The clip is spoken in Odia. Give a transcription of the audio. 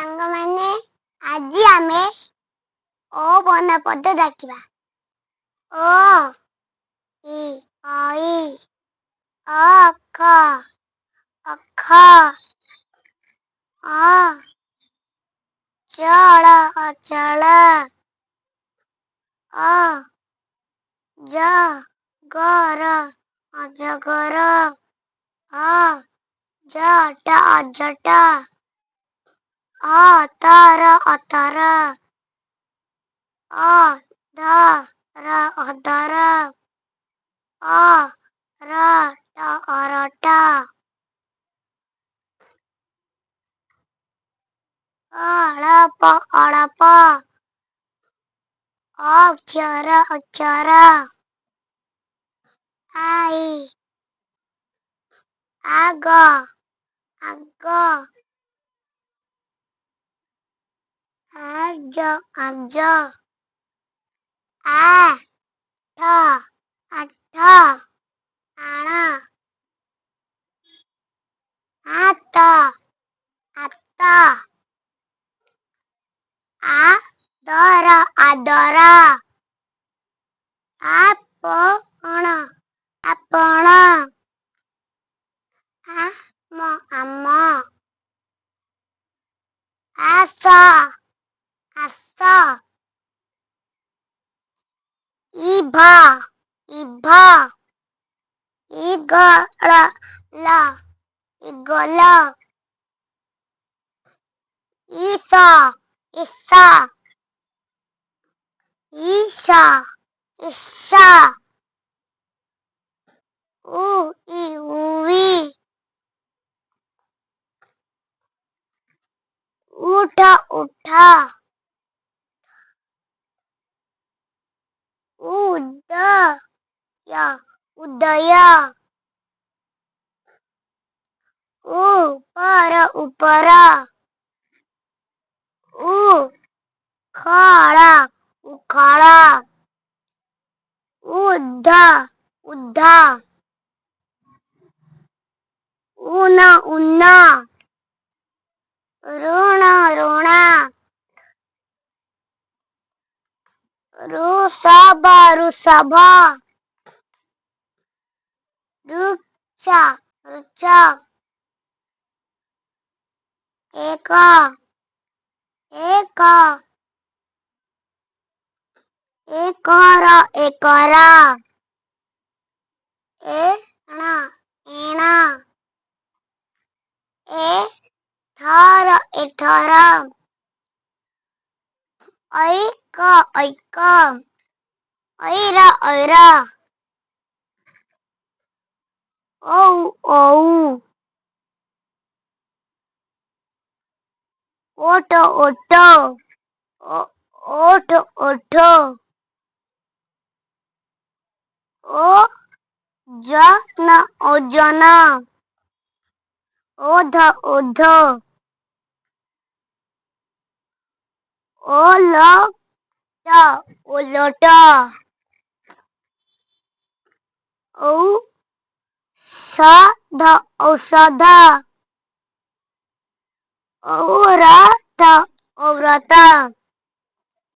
ସାଙ୍ଗମାନେ, ଆଜି ଆମେ ଅ ବର୍ଣ୍ଣ ପଦ ଡାକିବା। ଅ, ଇ, ଅଇ, ଅଖ, ଅଖ, ଅ ଚଳ, ଅଚଳ, ଅ ଜ ଗର, ଅଜଗର, ଅ ଜଟ, ଅଜଟ, ଅତର, ଅତର, ଅ ଧର, ଅଧର, ଅ ର ଟ, ଅରଟ, ଅଳପ, ଅଳପ, ଅକ୍ଷର, ଅକ୍ଷର, I, ଆଗ, ଆଗ, ଆଜ, ଆଜ, ଆଠ, ଆଠ, ଆଣ, ହାତ, ହାତ, ଆଦର, ଆଦର, ଆପଣ, ଆପଣ, ଆମ, ଆମ, ଆସ, ଆସ, ଇଭ, ଇଭ, ଇଗଳ, ଇଗଲ, ଇସ, ଇସ, ଈଶ, ଈଶ, ଉ ଇ, ଉଇ, ଉଠ, ଉଠ, ଉଦୟ, ଉଦୟ, ଉପର, ଉପର, ଉଖଳ, ଉଖଳ, ଉଦ୍ଧ, ଉଦ୍ଧ, ଉନ, ଉନ, ଋଣ, ଋଣ, ଋଷଭ, ଋଷଭ, ଋକ୍ଷ, ଋକ୍ଷ, ଏକ, ଏକ, ଏକର, ଏକର, ଏଣ, ଏଣ, ଏଥର, ଏଥର, ଐକ, ଐକ, ଐର, ଐର, ଔ, ଔ, ଓଟ, ଓଟ, ଓଠ, ଓଠ, ଓ ଜନ, ଓଜନ, ଓଧ, ଓଧ, ଓଲଟ, ଓଲଟ, ଔଷଧ, ଔଷଧ, ଔରତ, ଔରତ।